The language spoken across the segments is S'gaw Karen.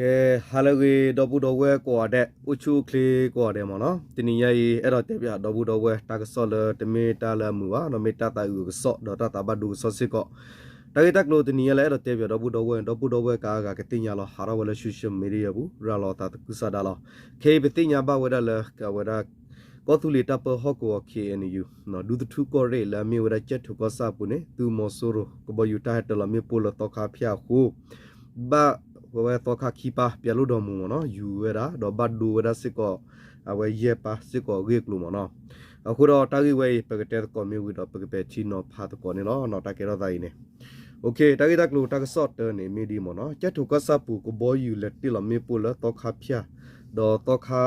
ကဲ ဟါလၢအဂ့ၤ ဒီပုၢ်ဒီဝဲၢ်ကိးဂၤဒဲး, အိၣ်ဆူၣ်အိၣ်ချ့ကိးဂၤဒဲးမ့ၢ်နီၤ. တနံၤညါအံၤ အဲၣ်ဒိးတဲပၠးဒီပုၢ်ဒီဝဲၢ် တၢ်ကစီၣ်လၢတမ့ၢ်တၢ်လၢအမုာ်ဘၣ်နီၤ, မ့ၢ်တၢ်သးအုးအကစီၣ် ဒီးတၢ်သးဘၣ်ဒိကစီၣ်စ့ၢ်ကီး. တၢ်ဂ့ၢ်တၢ်ကျိၤတနံၤညါလၢအဲၣ်ဒိးတဲပၠးဒီပုၢ်ဒီဝဲၢ် ဒီပုၢ်ဒီဝဲၢ်ကဂၤကသ့ၣ်ညါလီၤ ဟးထီၣ်ဝဲလၢ social media ပူၤ ရၤလီၤသးသကုၤဆးဒးလီၤ. ခဲအံၤပသ့ၣ်ညါဘၣ်ဝဲဒၣ်လၢ အဝဲဒၣ် ကီၢ်သူလ့ၤတၢ်ပၢဟီၣ်ကဝီၤ KNU ဒူသထူၣ်ကီၢ်ရ့ၣ်လၢအမ့ၢ်ဝဲဒၣ်ကၠဲၣ်ထိၣ်ကီၢ်ဆၣ်အပူၤန့ၣ် သုးမီၤစိရိၤကဘီယူၤတၢ်ဟဲတၢၤလီၤမ့ၣ်ပိၢ်လၢသီခါဖၠၣ်အဃိ ဘၣ်ဝဲသီခါခံပၢ် ပၠးလိၣ်ဒီးမူးမ့ၢ်နီၤ ယူၤဝဲဒၣ် ဒီးဘၣ်ဒိဝဲဒၣ်စ့ၢ်ကီး အဝဲယဲၢ်ပၢ်စ့ၢ်ကီးအဂ့ၢ်အကျိၤမ့ၢ်နီၤ. အဃိဒီးတၢ်ဂ့ၢ်ဝဲအံၤ ပကတဲသကိးမ့ၢ်ဝံၤဒီး ပကပဲာ်ထံနီၤဖးသကိးန့ၣ်လီၤ. တၢ်ကဲထီၣ်သးအံၤန့ၣ် တၢ်ဂ့ၢ်တၢ်ကျိၤတၢ်ကစီၣ်တၢန့ၣ်မ့ၢ်ဒ်အံၤမ့ၢ်နီၤ, ကၠဲၣ်ထိၣ်ကီၢ်ဆၣ်ပူၤ ကဘီယူၤလဲၤတ့ၢ်လီၤမ့ၣ်ပိၢ်လၢသီခါဖၠၣ် ဒီးသီခါ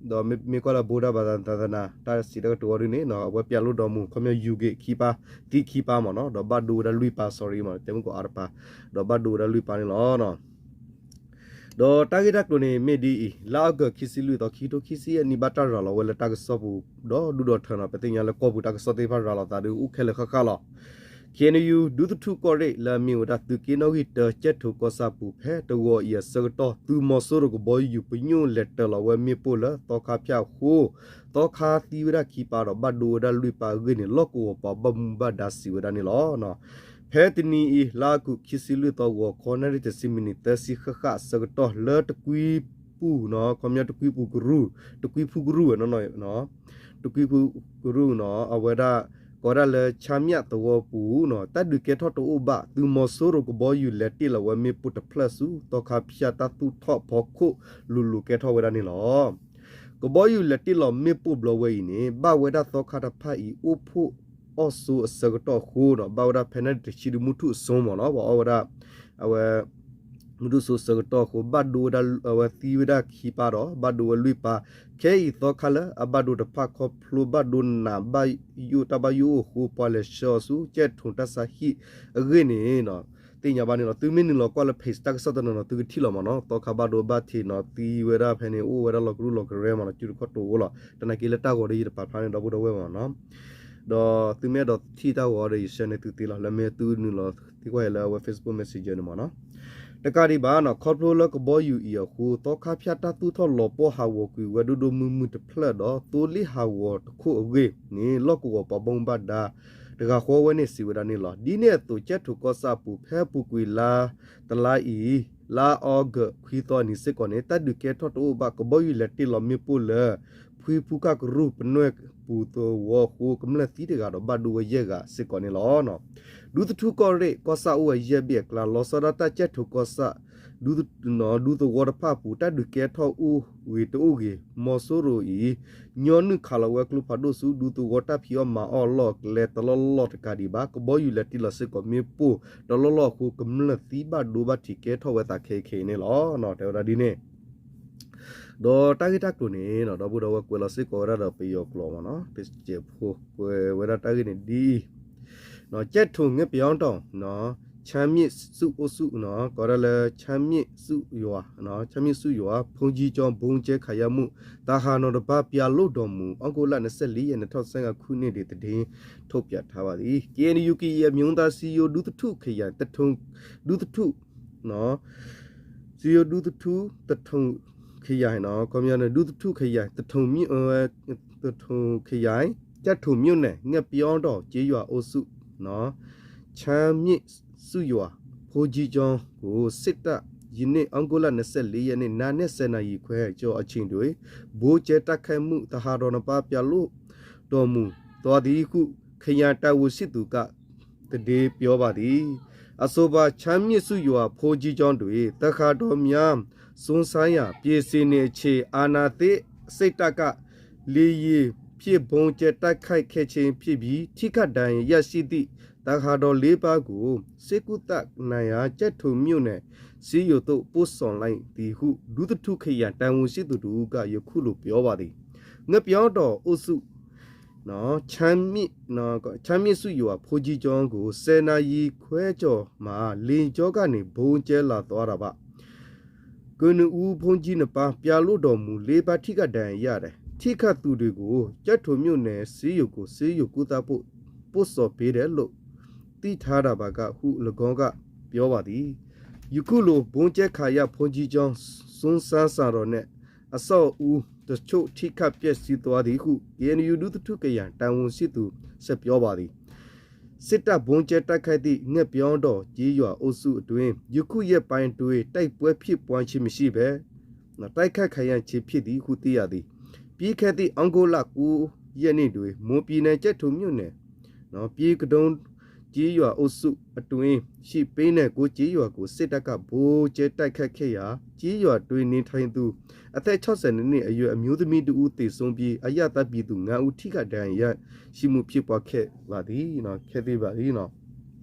ဒီးမ့ၢ်ကွၢ်လၢဘိဒၣ်ဘၣ်သနာ်သနာ် တၢ်စံးတၢ်ကတိၤဝဲဒ်န့ၣ် အဝဲပၠးလိၣ်ဒီးမူး ခီပညီယူၤဂ့ၤခံပၢ် သံခံပၢ်မ့ၢ်နီၤ, ဒီးဘၣ်ဒိဝဲဒၣ်လွံၢ်ပၢ် sorry မ့ၢ် တဲမုၢ်ကီးအါတပၢ် ဒီးဘၣ်ဒိဝဲဒၣ်လွံၢ်ပၢ်န့ၣ်လီၤ. ဒီးတၢ်ဂ့ၢ်တၢ်ကျိၤန့ၣ်မ့ၢ်ဒ်အံၤ, လါအီကူးခံဆံလွံၢ်သီ ခံကထိခံဆံယဲၢ်နံၣ် ဘၣ်တၢ်ရၤလီၤဝဲလၢတၢ်ကစီၣ်ပူၤ ဒီးဒူၣ်ဒီးထၢနီၤ, ပသ့ၣ်ညါလၢကီၢ်ပူၤတၢ်ကစီၣ်သ့ၣ်တဖၣ်ရၤလီၤသးဒီးအိၣ်ခဲလၢာ်ဃၣ်ဃၣ်လီၤ. KNU ဒူသထူၣ်ကီၢ်ရ့ၣ်လၢအမ့ၢ်ဝဲဒၣ်သုးက့နီၣ်ဂံၢ်တၢ ကၠဲၣ်ထိၣ်ကီၢ်ဆၣ်ပူၤ ဖဲတဂီၤအံၤအဆၢကတီၢ် သုးမီၤစိရိၤကဘီယူၤပညိၣ်လဲၤတၢၤလီၤဝဲမ့ၣ်ပိၢ်လၢသီခါဖၠၣ်အဃိ သီခါသံဝဲဒၣ်ခံပၢ်ဒီးဘၣ်ဒိဝဲဒၣ်လွံၢ်ပၢ်အဂ့ၢ်န့ၣ် လီၢ်ကဝီၤပှၤဘၣ်မူဘၣ်ဒါစံးဝဲဒၣ်န့ၣ်လီၤ. ဖဲတနံၤအံၤ လါအီကူးခံဆံလွံၢ်သီ ဂီၤခီနၣ်ရံၣ်တဆံမံးနံး သၢဆံဃၣ်ဃၣ်အဆၢကတီၢ် လၢတကွံပူၤနီၤ, ခီပညီတကွံပူၤကရူၢ်, တကွံဖုကရူၢ်နီၤ, တကွံဖုကရူၢ်နီၤ, အဝဲဒၣ် ကိးဒၣ်လၢဆါမျးသဝီပူၤနီၤ, တၢ်ဒုးကဲထီၣ်တအိၣ်ဘၣ် သုးမီၤစိရိၤကဘီယူၤလဲၤတ့ၢ်လီၤဝဲမ့ၣ်ပိၢ်တဖျၢၣ်ဆူ သီခါဖၠၣ်တၢ်သူၣ်ထီၣ်ဖီခိၣ်လိၤလိၤကဲထီၣ်ဝဲဒၣ်န့ၣ်လီၤ. ကဘီယူၤလဲၤတ့ၢ်လီၤမ့ၣ်ပိၢ်ဘျီဝဲအံၤန့ၣ် ဘၣ်ဝဲဒၣ်သီခါတဖၣ်အံၤ အိၣ်ဖှိၣ်အီၣ်ဆိအဆၢကတီၢ်အဃိနီၤ, ဘၣ်ဝဲဒၣ်ဖဲနၣ်ရံၣ်တဆံဒီးမုၢ်ထူၣ်အစိမ့ၢ်နီၤ, ပှၤအီၣ်ဝဲဒၣ် အဝဲ မုၢ်ထူၣ်စိအဆၢကတီၢ်အဃိ ဘၣ်ဒိဝဲဒၣ် အဝဲသံဝဲဒၣ်ခံပၢ်ဒီး ဘၣ်ဒိဝဲလွံၢ်ပၢ်, ခဲအံၤသီခါလၢအဘၣ်ဒိတဖၣ်ခီဖျိဘၣ်ဒိနးဘၣ်ယိၣ်တၢ်ဘၣ်ယိၣ်အိၣ်အဃိ ပှၤလဲၤဆှၢအီၤဆူ ကၠဲၣ်ထိၣ်တၢ်ဆါဟံၣ်အဂ့ၢ်န့ၣ် သ့ၣ်ညါဘၣ်န့ၣ်လီၤ. သုမ့ၢ်နုာ်လီၤကွၢ်လၢ page တၢ်ကစီၣ်တနီၤနီၤ သုကထံၣ်လီၤမ့ၢ်နီၤ, သီခါဘၣ်ဒိဘၣ်ထံးနီၤ, သံဝဲဒၣ်ဖဲန့ၣ် အိၣ်ဝဲဒၣ်လီၤကရူၢ်လီၤကရဲမ့ၢ်နီၤ, စုတခီၣ်တိၤအိၣ်လီၤ. တနာ်က့လၢတၢ်ဂီၤဒီးယတပာ်ဖျါန့ၣ် ဒီပုၢ်ဒီဝဲၢ်မ့ၢ်နီၤ, ဒီးသုမ့ၢ်အဲၣ်ဒိးထံၣ်တၢ်ဂီၤဒီး ယ share န့ၢ်သုသ့လီၤ, လၢမ့ၢ်သုနုာ်လီၤသံကွၢ်ယၤလၢအဝဲ Facebook Messenger န့ၣ်မ့ၢ်နီၤ. တကးဒံးဘၣ်နီၤ, ခီဖျိလၢကဘီယူၤအံၤအဃိ သီခါဖၠၣ်တၢ်သူၣ်ထီၣ်လီၤပှီၢ်ဟးဂီၤကွံာ်ဝဲဒိၣ်ဒိၣ်မုၢ်မုၢ်တဖျၢၣ်ဒီး သိလ့ၣ်ဟးဂီၤတခိၣ်အဂ့ၢ်န့ၣ် လီၢ်ကဝီၤပှၤဘၣ်မူဘၣ်ဒါ တဂၤဃီဝဲန့ၣ်စံးဝဲဒၣ်န့ၣ်လီၤ. ဒ်န့ၣ်အသိး ကၠဲၣ်ထိၣ်ကီၢ်ဆၣ်အပူၤ ဖဲအပူၤကွံာ်လါတလါအံၤ လါအီကူးခွံသီအနံၤစ့ၢ်ကီးန့ၣ် တၢ်ဒုးကဲထီၣ်တအိၣ်ဘၣ် ကဘီယူၤလဲၤတ့ၢ်လီၤမ့ၣ်ပိၢ်လၢ ဖှံဖူကၣ်ကရူၢ် ပနွဲၢ်ပူၤသဝီအဃိ ကမျၢၢ်သံတဂၤဒီးဘၣ်ဒိဝဲယဲၢ်ဂၤစ့ၢ်ကီးန့ၣ်လီၤ. ဒူသထူၣ်ကီၢ်ရ့ၣ် ကီၢ်ဆၣ်အိၣ်ဝဲယဲၢ်ဘ့ၣ်အကျါ လီၤဆီဒၣ်တၢ်ကၠဲၣ်ထိၣ်ကီၢ်ဆၣ် ဒူသဝီတဖၣ်အပူၤ တၢ်ဒုးကဲထီၣ်အိၣ်ဂ့ၤတအိၣ်ဂ့ၤ မီၤစိရိၤအံၤ ညီနုၢ်ခးလီၤဝဲကျိဖးဒိၣ်ဆူ ဒူသဝီတၢ်ဖံးအီၣ်မၤအီၣ်အလီၢ်အကျဲတလီၢ်လီၢ်တကးဒံးဘၣ် ကဘီယူၤလဲၤတ့ၢ်လီၤစ့ၢ်ကီးမ့ၣ်ပိၢ်တလီၢ်လီၢ်အဃိ ကမျၢၢ်သံဘၣ်ဒိဘၣ်ထံးကဲထီၣ်ဝဲသးခဲအံၤခဲအံၤန့ၣ်လီၤ. တဲဝဲဒၣ်ဒ်န့ၣ် ဒီးတၢ်ဂ့ၢ်တၢ်ကျိၤန့ၣ် ဒီပုၢ်ဒီဝဲၢ်ကွဲးလီၤစ့ၢ်ကီးဝဲဒၣ်ဒီးပယီၤကျိာ်မ့ၢ်နီၤ, ပစဲးဖိကွဲးဝဲဒၣ်တၢ်ဂ့ၢ်န့ၣ်ဒ်အံၤ, ကၠဲၣ်ထိၣ်ငဲၢ်ပယီၤတီၤ ဆၣ်မ့ၣ်ဆူၣ်အိၣ်ဆူၣ်, ကိးဒၣ်လၢ ဆၣ်မ့ၣ်ဆူၣ်ယွၤ, ဆၣ်မ့ၣ်ဆူၣ်ယွၤ ဘုန်းကြီးကျောင်း ဗုံးကြဲခံရမှု သဟးဒီးတပၢ် ပၠးလိၣ်ဒီးမူး အီကူးလါ နှစ်ဆယ့်လေးရက် နှစ်ထောင့်ဆယ့်ငါးခုနှစ် ဒီးသတင်းထုတ်ပြန်ထားပါသည်. KNU ကရင်အမျိုးသားစည်းရုံး ဒူသထူၣ်ခရိုင် ဒူသထူၣ် စည်းရုံး ဒူသထူၣ် သထုံခရိုင် ခီပညီ ဒူသထူၣ်ခရိုင် သထုံမြို့ သထုံခရိုင် ကၠဲၣ်ထိၣ်မြို့နယ် ငှက်ပျောင်းတောင်ကျေးရွာအုပ်စု ဆၣ်မ့ၣ်ဆူၣ်ယွၤ ဘုန်းကြီးကျောင်းကို စစ်တပ် ယနေ့ သြုပ်ခတ်တိုက်ခိုက်ခဲ့ချိန် ဗုံးကြဲတိုက်ခိုက်မှု သဟးဒီးနှစ်ပါး ပျံလွင့်တော်မူသွားသည်ဟု ခရိုင်တာဝန်ရှိသူက သတင်းပြောပါသည်. အဆိုပါ ဆၣ်မ့ၣ်ဆူၣ်ယွၤ ဘုန်းကြီးကျောင်းတွင် သဟးဒီးများ စုဆောင်းရန် ပြင်ဆင်နေချိန် အာဏာသိမ်းစစ်တပ်က လေယာဉ်ဖြင့် ဗုံးကြဲတိုက်ခိုက်ခဲ့ခြင်းဖြစ်ပြီး ထိခိုက်ဒဏ်ရာရရှိသည့် သဟးဒီးလေးပါးကို ဆေးကုသနိုင်ရန် ကၠဲၣ်ထိၣ်မြို့နယ် ဆေးရုံသို့ ပို့ဆောင်လိုက်သည်ဟု ဒူသထူၣ်ခရိုင် တာဝန်ရှိသူတစ်ဦးက ယခုလိုပြောပါသည်. ငှက်ပျောင်းတောင်အုပ်စု ဆၣ်မ့ၣ်ဆူၣ်ယွၤ ဘုန်းကြီးကျောင်းကို ဆယ်နာရီခွဲကျော်မှာ လေကြောင်းကနေ ဗုံးကြဲလာသွားတာပါ. ကနဦး ဘုန်းကြီးနှစ်ပါး ပျံလွင့်တော်မူ လေးပါး ထိခိုက်ဒဏ်ရာရတယ်။ ထိခိုက်သူတွေကို ကၠဲၣ်ထိၣ်မြို့နယ်ဆေးရုံကို ဆေးရုံကုသဖို့ ပို့ဆောင်ပေးတယ်လို့ သိထားတာပါက ဟု ၎င်းက ပြောပါသည်. ယခုလို ဗုံးကြဲခံရ ဘုန်းကြီးကျောင်း ဆုံးရှမ်းစာတော်နဲ့ အဆောက်အဦးတချို့ ထိခိုက်ပျက်စီးသွားသည်ဟု KNU ဒူသထူကယၤ တာဝန်ရှိသူဆက်ပြောပါသည်. စစ်တပ်ဗုံးကြဲတိုက်ခိုက်သည့် ငှက်ပျောင်းတောင်ကျေးရွာအုပ်စုအတွင်း ယခုရက်ပိုင်းအတွင်း တိုက်ပွဲဖြစ်ပွားခြင်းမရှိဘဲ တိုက်ခိုက်ခံရခြင်းဖြစ်သည်ဟုသိရသည်. ပြီးခဲ့သည့် ဩဂုတ်လ ကိုးရက်နေ့တွင် မွန်ပြည်နယ် ကျိုက်ထိုမြို့နယ် ပြည်ကဒုံးကျေးရွာအုပ်စုအတွင်းရှိ ပင်းနယ်ကို ကျေးရွာကို စစ်တပ်က ဗုံးကြဲတိုက်ခိုက်ခဲ့ရာ ကျေးရွာတွင်းနေထိုင်သူ အသက် ခြောက်ဆယ်နှစ်နှစ်အရွယ် အမျိုးသမီးတစ်ဦးသေဆုံးပြီး အရပ်သားပြည်သူ ငါးဦး ထိခိုက်ဒဏ်ရာရရှိမှု ဖြစ်ပွားခဲ့ပါသည်, ခဲ့သင့်ပါသည်.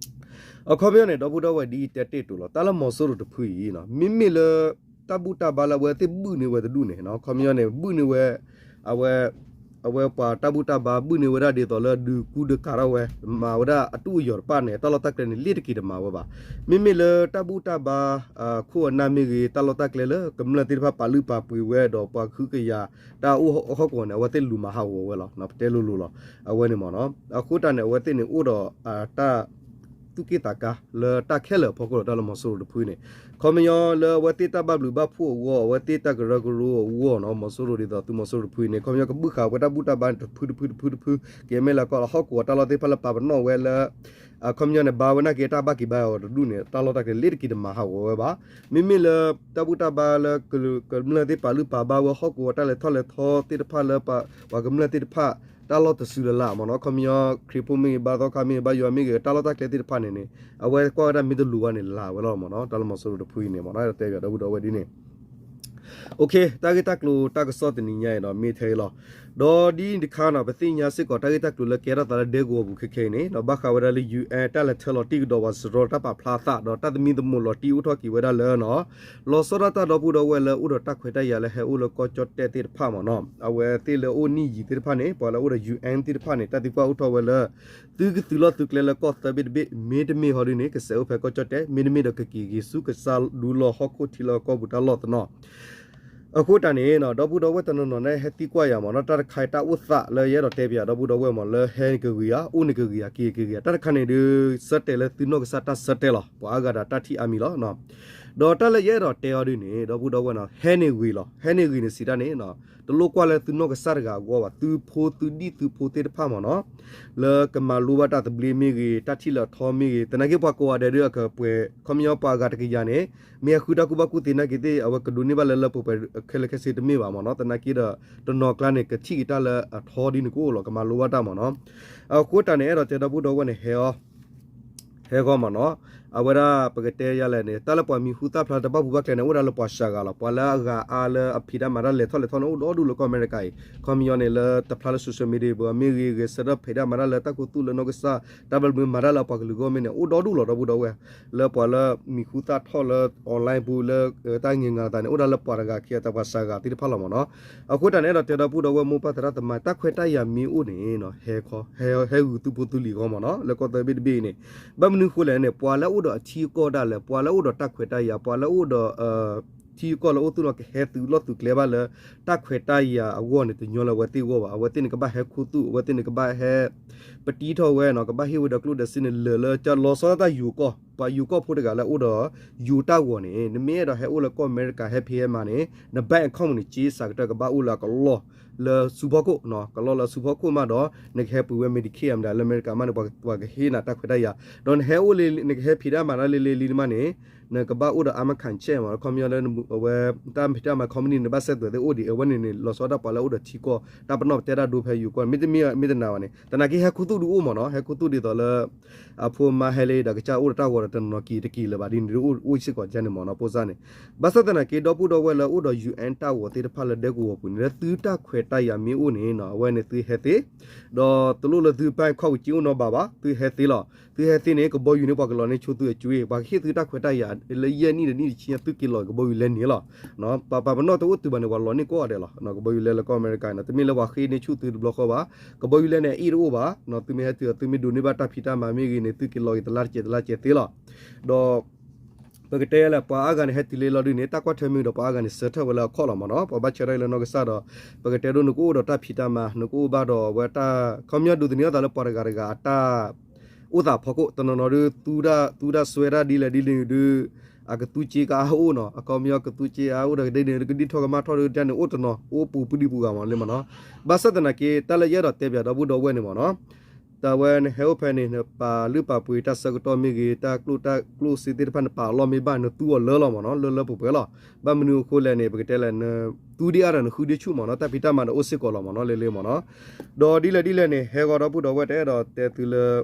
အခီပညီန့ၣ် ဒီပုၢ်ဒီဝဲၢ် ဒ်တဲတ့ၢ်တိၤလီၤ တၢ်လၢမီၤစိရိၤတဖုအံၤ မ့မ့ၢ်လၢ တၢ်ဘူၣ်တၢ်ဘါလၢအဝဲသ့ၣ်ဘုၣ်န့ၢ်ဝဲတဒူၣ်န့ၣ် အခီပညီန့ၣ် ဘုၣ်န့ၢ်ဝဲ အဝဲ အဝဲပှၤတၢ်ဘူၣ်တၢ်ဘါ ဘုၣ်န့ၢ်ဝဲဒၣ်ဒ်သိးလၢဒုးကူဒုးကၤထီၣ်ဝဲ မၤဝဲဒၣ်အတူၢ်အယီၤတဖၣ်န့ၣ် တၢ်လီၢ်တၢ်ကျဲန့ၣ် လ့ၣ်တက့ၤတမၤဝဲဘၣ်. မ့မ့ၢ်လၢတၢ်ဘူၣ်တၢ်ဘါ အခိၣ်အနၢ်မ့ၢ်ဂ့ၤ တၢ်လီၢ်တၢ်ကျဲလၢကမျၢၢ်သ့ၣ်တဖၣ်ပာ်လုၢ်ပာ်ပှ့ၤဝဲဒီးပှၤကဟုကယာ် တၢ်အိၣ်ဟီၣ်ကဝီၤန့ၣ် အဝဲသ့ၣ်လူၤမၤဟးဂီၤဝဲလီၤ. ပတဲလိၤလိၤလီၤ. အဝဲန့ၣ်မ့ၢ်နီၤ အဃိတၢ်န့ၣ် အဝဲသ့ၣ်န့ၣ်အိၣ်ဒီးတၢ် သူၣ်က့ၣ်သးကါလၢတၢ်ခဲလၢာ်အဖီခိၣ်ဒီး တၢ်လၢမီၤစိရိၤတဖုန့ၣ် ခီပညီလၢအဝဲသ့ၣ်တၢ်ဘၣ်ဘျုးဘၣ်ဖှိၣ်အဂီၢ် အဝဲသ့ၣ်တၢ်ကရၢကရိအဂီၢ်နီၤ မီၤစိရိၤဒ်သိးသုးမီၤစိရိၤတဖုန့ၣ် ခီပညီကဘုၣ်ဃာ်ဝဲတၢ်ဘူၣ်တၢ်ဘါန့ၣ် တဖုတဖုတဖုတဖု ကဲမ့ၢ်လၢကီၢ်လၢဟီၣ်ကဝီၤတၢ်လီၢ်သ့ၣ်တဖၣ်လၢပာ်ပနီၣ်ဝဲလၢ အခီပညီန့ၣ် ဘါဝဲနာ်က့တၢ်ဘၣ်က့ၤဘါအီၤတဒူၣ်န့ၣ် တၢ်လီၢ်တၢ်ကျဲ လ့ၣ်တက့ၤတမၤဟးဂီၤဝဲဘၣ်. မ့မ့ၢ်လၢ တၢ်ဘူၣ်တၢ်ဘါလၢ ကမျၢၢ်သ့ၣ်ပာ်လုၢ်ပာ်ဘါဝဲဟီၣ်ကဝီၤတၢ်လဲၤထီၣ်လဲၤထီသ့ၣ်တဖၣ်လၢ ပှၤကမျၢၢ်သ့ၣ်တဖၣ် တၢ်လီၢ်တစုလၢ်လၢ်မ့ၢ်နီၤ ခီပညီ ခရံာ်ဖိမ့ၢ်ဂ့ၤ ဘါသီခါမ့ၢ်ဂ့ၤ ဘါယွၤမ့ၢ်ဂ့ၤ တၢ်လီၢ်တၢ်ကျဲသ့ၣ်တဖၣ်န့ၣ်န့ၣ် အဝဲကွၢ်ဝဲဒၣ်မ့ၢ်တလူၤဘၣ်န့ၣ် လၢ်ဝဲလီၤမ့ၢ်နီၤ တၢ်လၢမီၤစိရိၤတဖုအံၤန့ၣ်မ့ၢ်နီၤ တဲဘၣ်ဒီပုၢ်ဒီဝဲၢ်ဒ်န့ၣ် တၢ်ဂ့ၢ်တၢ်ကျိၤတၢ်ကစီၣ်တနံၤညါအံၤဒီး မ့ၢ်ထဲအံၤလီၤ. ဒီးဒ်တခါနီၤ ပသ့ၣ်ညါစ့ၢ်ကီး တၢ်ဂ့ၢ်တၢ်ကျိၤလၢကဲထီၣ်သးလၢဒဲကဝီၤပူၤခဲခဲအံၤန့ၣ် ဒီးဘၣ်ဃးဝဲဒၣ်လၢ ယူၣ်အဲၣ် တၢ်လဲၤထၢလီၤတံၢ်ကဒီးပှၤစရီတၢ်ပာ်ဖျါသး ဒီးတၢ်သမံသမိးလီၤတံၢ်အိၣ်ထီၣ်က့ၤဝဲဒၣ်လၢနီၤ လီၤဆီဒၣ်တၢ်ဒီပုၢ်ဒီဝဲၢ်လၢအိၣ်ဒီးတၢ်ခွဲးတၢ်ယာ်လၢဟဲအိၣ်လၢကီၢ်ကၠီၣ်တဲၣ်သ့ၣ်တဖၣ်မ့ၢ်နီၤ အဝဲသ့ၣ်လၢအိၣ်နံၣ်ယံာ်သ့ၣ်တဖၣ်န့ၣ် ပှၤလၢအိၣ်ဒီး ယူၣ်အဲၣ် သ့ၣ်တဖၣ်န့ၣ် တၢ်သံကွၢ်အိၣ်ထီၣ်ဝဲလၢ သုကသုးလီၢ်သုကျဲလၢကီၢ်သၢဘ့ၣ်တဘ့ၣ် မ့တမ့ၢ်ဟီဒ်န့ၣ် ကစဲးအိၣ်ဖဲကီၢ်ကၠီၣ်တဲၣ် မ့တမ့ၢ်ဒီးကက့ၤဂ့ၤဆူကစၢ်ဒူလီၢ်ဟီၣ်ခိၣ်ထံလၢကီၢ်ပူၤတၢ်လီၢ်သနီၤ အဃိတၢ်န့ၣ် ဒီပုၢ်ဒီဝဲၢ်တနီၤနီၤန့ၣ် ဟဲသံကွၢ်ယၤမ့ၢ်နီၤ တၢ်တခါအံၤတၢ်အိၣ်သးလၢယအဲၣ်ဒိးတဲပၠးဒီပုၢ်ဒီဝဲၢ်မ့ၢ်လၢဟဲန့ၣ်ကဂ့ၤဧါ အိၣ်န့ၣ်ကဂ့ၤဧါ က့ၤကဂ့ၤဧါ တၢ်တခါန့ၣ်ဒုး ဆၢတဲာ်လၢသုနီၢ်ကစၢ်တၢ်ဆၢတဲာ်လီၤ ပှၤအါဂၤဒီးတၢ်ထံၣ်အါမံၤလီၤ ဒီးတၢ်လၢယအဲၣ်ဒိးတဲအီၤဒ်န့ၣ် ဒီပုၢ်ဒီဝဲၢ်နီၤ ဟဲန့ၣ်ဂ့ၤလီၤ ဟဲန့ၣ်ဂ့ၤန့ၣ်စံးတၢ်န့ၣ် တလိၣ်ကွၢ်လၢသုနီၢ်ကစၢ်တဂၤအဂီၢ်ဘၣ် သုဖိသုဒံၣ်သုဖိသ့ၣ်တဖၣ်မ့ၢ်နီၤ လၢကမၤလိဘၣ်တၢ်သဘျ့မ့ၢ်ဂ့ၤ တၢ်ထံၣ်လၢအထီမ့ၢ်ဂ့ၤ သနာ်က့ပှၤကိးဂၤဒဲးဒုးအကပှဲၤ ခီပညီပှၤအဂၤတကယၤန့ၣ် မ့ၢ်အဃုတၢ်ကူၣ်ဘၣ်ကူၣ်သ့နာ်က့သ့ၣ် အဝဲကဒိးန့ၢ်ဘၣ်လၢလၢပှဲၤပှဲၤခဲလၢာ်ခဲဆ့တမ့ၢ်ဘၣ်မ့ၢ်နီၤ သနာ်က့ဒီး တနီၤကျါန့ၣ် ကထံၣ်က့ၤတၢ်လၢအထီဒ်န့ၣ်ကအိၣ်လီၤ ကမၤလိဘၣ်တၢ်မ့ၢ်နီၤ အဃိတၢ်န့ၣ် အဲၣ်ဒိးတဲဒီပုၢ်ဒီဝဲၢ်န့ၣ် ဟဲအီၤ ဟဲဂီၢ်မ့ၢ်နီၤ အဝဲဒၣ်ပကတဲယၤလဲၣ်န့ၣ် တၢ်လၢပှၤမံၤဟူသၣ်ဖျါတၢ်ဘၣ်ပူၤဘၣ်ကျဲန့ၣ် အိၣ်ဒၣ်လၢပှၤစှၤဂၤလီၤ ပှၤလၢအဂၤအါလၢအဖံးတၢ်မၤတၢ်လဲၤထီၣ်လဲၤထီန့ၣ် အိၣ်ဒီဒူၣ်လၢကီၢ်အမဲရကၤအံၤ ခီပညီန့ၣ်လၢတဖျါလၢ social media ပူၤမ့ၢ်ဂ့ၤ ဂဲၤဆၢထၢၣ်ဖံးတၢ်မၤတၢ်လၢတၢ်ခူသူၣ်လၢနီၢ်ကစၢ် တၢ်ဘၣ်မနုၤမၤတၢ်လၢပှၤကလုာ်ဂီၢ်မ့ၢ်န့ၣ် အိၣ်ဒီဒူၣ်လီၤဒီပုၢ်ဒီဝဲၢ် လၢပှၤလၢမံၤဟူသၣ်ထီၣ်လၢ online ပူၤလၢ တၢ်ငဲၤငၤသးန့ၣ် အိၣ်ဒၣ်လၢပှၤတဂၤခံဂၤတၢ်ပှၤစှၤဂၤသ့ၣ်တဖၣ်လီၤမ့ၢ်နီၤ အဃိတၢ်န့ၣ် အဲၣ်ဒိးတဲဒီပုၢ်ဒီဝဲၢ်မိၢ်ပၢ်သရၣ်သမါ တၢ်ခွဲးတၢ်ယာ်မ့ၢ်အိၣ်န့ၣ် ဟဲခီ ဟဲဂုာ်သုဖိသုလံၤဂီၢ်မ့ၢ်နီၤ လၢကီၢ်သၢဘ့ၣ်တဘ့ၣ်အံၤန့ၣ် ဘၣ်မနုၤဃိလဲၣ်န့ၣ် ပှၤလၢအိၣ်ဒီးအထံအကီၢ်ဒၣ်လဲာ် ပှၤလၢအိၣ်ဒီးတၢ်ခွဲးတၢ်ယာ် ပှၤလၢအိၣ်ဒီး ထံကီၢ်လၢအိၣ်သူၣ်လီၤကဟဲသုးလီၢ်သုးကျဲဘၣ်လၢ တၢ်ခွဲးတၢ်ယာ်အဂီၢ်န့ၣ် တညီလၢအဝဲသ့ၣ်အဂီၢ်ဘၣ် အဝဲသ့ၣ်န့ၣ်ကဘၣ်ဟဲခူသူၣ် အဝဲသ့ၣ်န့ၣ်ကဘၣ်ဟဲ ပတံထီၣ်ဝဲနီၤ ကဘၣ်ဟ့ၣ်ဝဲဒီးကျိၣ်ဒီးစ့န့ၣ် လၢာ်လၢလီၤဆီဒၣ်တၢ်ယိၤကီၢ် ပှၤယိၤကီၢ်ဖိတဂၤလၢအိၣ်ဒီး ယိၤတၢ်ဂီၤန့ၣ် နမ့ၢ်အဲၣ်ဒိးဟဲအိၣ်လၢကီၢ်အမဲရကၤ ဟဲဖံးဟဲမၤန့ၣ် န bank account န့ၣ် က့စးကတၢၢ်ကဘၣ်အိၣ်လၢအကလီၢ်လၢဆူဖီခိၣ် ကလီၢ်လၢဆူဖီခိၣ်မးဒီး နကဟဲပှ့ၤဝဲ Medicaid မတၤလၢအမဲရကၤမးန့ၣ် ပှၤကဟ့ၣ်နၤတၢ်ခွဲးတၢ်ယာ် ဒီးနဟဲအိၣ်လၢ နကဟဲဖံးတၢ်မၤတၢ်လၢလၢလံနမးန့ၣ် နကဘၣ်အိၣ်ဒီး အမခၣ် check မး ခီပညီလၢအဝဲ တၢ်ဖံးတၢ်မၤ company န့ၣ် ဘၣ်ဆၢသွဲးသ့ၣ်အိၣ်ဒံး အဝဲန့ၣ်န့ၣ် လီၤဆီဒၣ်ပှၤလၢအိၣ်ဒီးထံကီၢ် တၢ်ပနီၣ်ပတဲတၢ်ဒိဖဲယိၤကီၢ် မ့တမ့ၢ်မ့ၢ်တနာ်ဘၣ်န့ၣ် သနာ်က့ဟဲခူသူၣ်ဒုးအိၣ်မ့ၢ်နီၤ ဟဲခူသူၣ်ဒ်သိးလၢ အဖိမါဟဲလၢဒီးကစၢ်အိၣ်ဒီးတၢ်ဂီၤဒီးတနီၤက့ၤတက့ၤလၢၤဘၣ်ဒ်န့ၣ် အိၣ်စ့ၢ်ကီးကန့ၣ်မ့ၢ်နီၤ ဖိစၢ်န့ၣ် ဘၣ်ဆၣ်သနာ်က့ ဒီပုၢ်ဒီဝဲၢ်လၢအိၣ်ဒီး ယူၣ်အဲၣ် တၢ်ဂီၤသ့ၣ်တဖၣ်လၢဒဲကဝီၤပူၤန့ၣ် လၢသုတၢ်ခွဲးတၢ်ယာ်မ့ၢ်အိၣ်န့ၣ်နီၤ အဝဲန့ၣ်သုဟဲသ့ ဒီးတလိၣ်လၢသု bank account က့အိၣ်နီဘၣ်ဘၣ် သုဟဲသ့လီၤ သုဟဲသ့န့ၣ် ကဘီယူၤန့ၣ် ပှၤကလီၤန့ၢ်ဆိသုအကွ့ ပှၤကဟ့ၣ်သုတၢ်ခွဲးတၢ်ယာ်လၢယဲၢ်နံၣ်တဆံညါ သုက့ၤလီၤကဘီယူၤလဲန့ၣ်လီၤ ပပာ်ပနီၣ်တအိၣ်တုၤဘၣ်န့ၣ် ပှၤလီၤန့ၢ်ကိးဂၤဒဲးလီၤ ကဘီယူၤလဲလၢကီၢ်အမဲရကၤန့ၣ် တမ့ၢ်လၢပှၤဃ့န့ၢ်ဆူၣ်သုတဘျီဃီဘၣ် ကဘီယူၤလဲန့ၣ် အအ့ၣ်တအိၣ်ဘၣ် သုမ့ၢ်ဟဲတုၤ သုမ့ၢ်ဒိးန့ၢ်ဘၣ်တၢ်ဖံးတၢ်မၤမ့ၢ်ဂ့ၤန့ၣ် သုက့ၤလီၤက့ၤတလါတကဲးတလါတကဲးသ့လီၤ ဒီး ပကတဲလၢပှၤအါဂၤန့ၣ် ဟဲတုၤလၢလီၤဒုးန့ၣ် တၢ်ကွၢ်ထွဲမ့ၢ်ဒီးပှၤအါဂၤန့ၣ် ဆၢထၢၣ်ဝဲလၢအခီၣ်လီၤမ့ၢ်နီၤ ပှၤဘၣ်ဆၢထၢၣ်လၢနီၢ်ကစၢ်ဒီး ပကတဲဒိၣ်နကအိၣ်ဒီးတၢ်ဖံးတၢ်မၤ နကအိၣ်ဘၣ်ဒီးအဝဲတၢ် ခီပညီဒိးသန့ၤအသးလၢပှၤတဂၤတဂၤအတၢ် အိၣ်သးဖီခိၣ် တနီၤနီၤဒုး သူဒၣ်သူဒၣ်စွဲဒၣ်ဒ်လဲၣ်ဒ်လဲၣ်ဒုး အကသူစ့ကအါအိၣ်နီၤ, အခီပညီကသူစ့အါအိၣ်ဒီးကဒ်န့ၣ် ကဒံထီၣ်ကမၣ်ထီၣ်ဒီးတၢ်န့ၣ်အိၣ်တနီၤ အိၣ်ပူၤပဒံပူၤဂၤမးလံမးနီၤ. ဘၣ်ဆၣ်သနာ်က့ တၢ်လၢယအဲၣ်ဒိးတဲပၠးဒီပုၢ်ဒီဝဲၢ်န့ၣ်မးနီၤ, တၢ်ဝဲနဟဲအိၣ်ဖဲန့ၣ် နပာ်လုၢ်ပာ်ပှ့ၤတၢ်ဆၢကတီၢ်မ့ၢ်ဂ့ၤ တၢ်ကျိၣ်တၢ်ကျိၣ်စ့သ့ၣ်တဖၣ် နပာ်အလီၢ်မ့ၢ်ဘၣ် နသူအီၤလၢလီၤမးနီၤ, လၢလၢပှဲၤပှဲၤလီၤ. ဘၣ်မနုၤအဃိလဲၣ်န့ၣ် ပကတဲလဲၣ် နသူဒ်အါဒီးနဃုဒ်ဆူၣ်မးနီၤ, တၢ်ဖံးတၢ်မၤဒီးအိၣ်စ့ၢ်ကီးလီၤမးနီၤ လၢလၢမးနီၤ. ဒီးဒ်လဲၣ်ဒ်လဲၣ်န့ၣ် ဟဲဂီၤဒီပုၢ်ဒီဝဲၢ် တအဲၣ်ဒိးတဲသုလၢ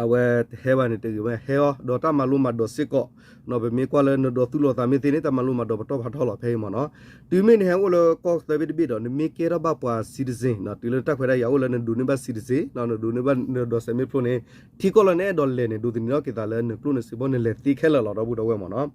အဝဲတဟဲဘၣ်န့ၣ်တဂ့ၤဝဲ ဟဲအီၤ ဒီးတၢ်မၤလိမၤဒိးစ့ၢ်ကီး, ပမ့ၢ်ကွၢ်လၢနဒိးသူၣ်လီၤသးမ့ၢ်သ့န့ၣ် တၢ်မၤလိမၤဒိးပတီၢ်ဖးထီလီၤဖဲအံၤမးနီၤ. တုၤမ့ၢ်နဟဲအိၣ်လၢကီၢ်သၢဘ့ၣ်တဘ့ၣ်ဒီး နမ့ၢ်ကဲထီၣ်ဘၣ်ပှၤ citizen တုၤလၢတၢ်ခွဲးတၢ်ယာ်အိၣ်လၢနဒိးန့ၢ်ဘၣ် citizen နဒိးန့ၢ်ဘၣ်နဒိးစဲးမ့ၢ်ဖျိန့ၣ် ထံကီၢ်လၢနအဲၣ်ဒိးလဲၤန့ၣ် ဒိးသန့ၤထီၣ်က့ၤသးလၢနကျိၣ်နစ့ဘီ နလဲၤသ့ခဲလၢာ်လီၤ ဒီပုၢ်ဒီဝဲၢ်မးနီၤ.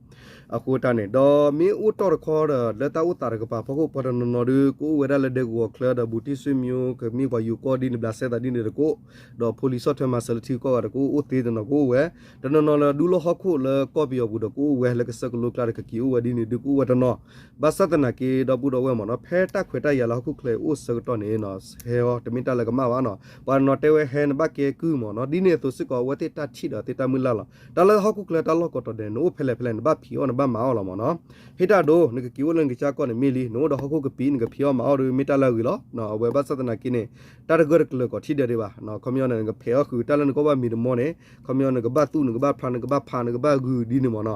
အဃိတၢ်န့ၣ် ဒီးမ့ၢ်အိၣ်တီၢ်တခီဒီး လၢတၢ်အိၣ်သးတကပၤဖီခိၣ် ပှၤတနီၤနီၤဒုး ကအိၣ်ဝဲဒၣ်လၢဒဲကဝီၤချၢဒီး ဘူးတံၢ်ဆွေမျိုး ကမ့ၢ်ပှၤယိၤကီၢ်ဒ်န့ၣ် ဘျးစဲသးဒ်န့ၣ်တကိး, ဒီးဖိလံၤဆီၣ်ထွဲမၤစၢၤလၢထံကီၢ်ဂၤတကိး အိၣ်သ့တနီၤကအိၣ်ဝဲ, တနီၤနီၤလၢဒူလီၢ်ဟီၣ်ခိၣ်လၢကီၢ်ပယီၤပူၤဒီးကအိၣ်ဝဲ လၢကစၢၢ်ကလိကျါဒီးကက့ၤအိၣ်ဝဲဒ်န့ၣ်ဒုးကအိၣ်ဝဲတနီၤ. ဘၣ်ဆၣ်သနာ်က့ ဒီပုၢ်ဒီဝဲၢ်မးနီၤ ဖဲတၢ်ခွဲးတၢ်ယာ်လၢဟီၣ်ခိၣ်ချၢအံၤအိၣ်ဆၢကတီၢ်န့ၣ် ဟဲအီၤ တမ့ၢ်တၢ်လၢကမၣ်ဘၣ်နီၤ. ပှၤတနီၤတဲဝဲဟဲနဘၣ်ကဲကုၢ်မးနီၤ ဒ်န့ၣ်အသိးစ့ၢ်ကီး အဝဲသ့ၣ်တၢ်ထံၣ်ဒီးသ့ၣ်တၢ်မုၢ်လၢ်လီၤ. တၢ်လၢဟီၣ်ခိၣ်ချၢတၢ်လီၢ်ကိးတီၤဒဲး နအိၣ်ဖဲလဲၣ်ဖဲလဲၣ် နဘၣ်ဖံးအီၣ်နဘၣ်မၤအီၣ်လီၤမးနီၤ. ဟ့ၣ်တၢ်ဒိ နကက့ၤအိၣ်လၢနကစၢ်ကီၢ်န့ၣ်မ့ၢ်လံ နအိၣ်ဒီးဟီၣ်ခိၣ်ကပံာ် နကဖံးအီၣ်မၤအီၣ်ဒီး မ့ၢ်တၢ်လၢအဂ့ၤလီၤ. အဝဲဘၣ်ဆၣ်သနာ်က့န့ၣ် တၢ်တဂၢၢ်တကျၢၤကိးထံၣ်ဒဲးဒံးဘၣ်. ခီပညီန့ၣ် နကဖဲးအီၣ်ဃုာ်တၢ်လၢနကီၢ်ဘၣ်မံၤတမီန့ၣ် ခီပညီနကဘၣ်သူၣ် နကဘၣ်ဖျါ နကဘၣ်ဖး နကဘၣ်ဂုာ်ဒ်န့ၣ်မးန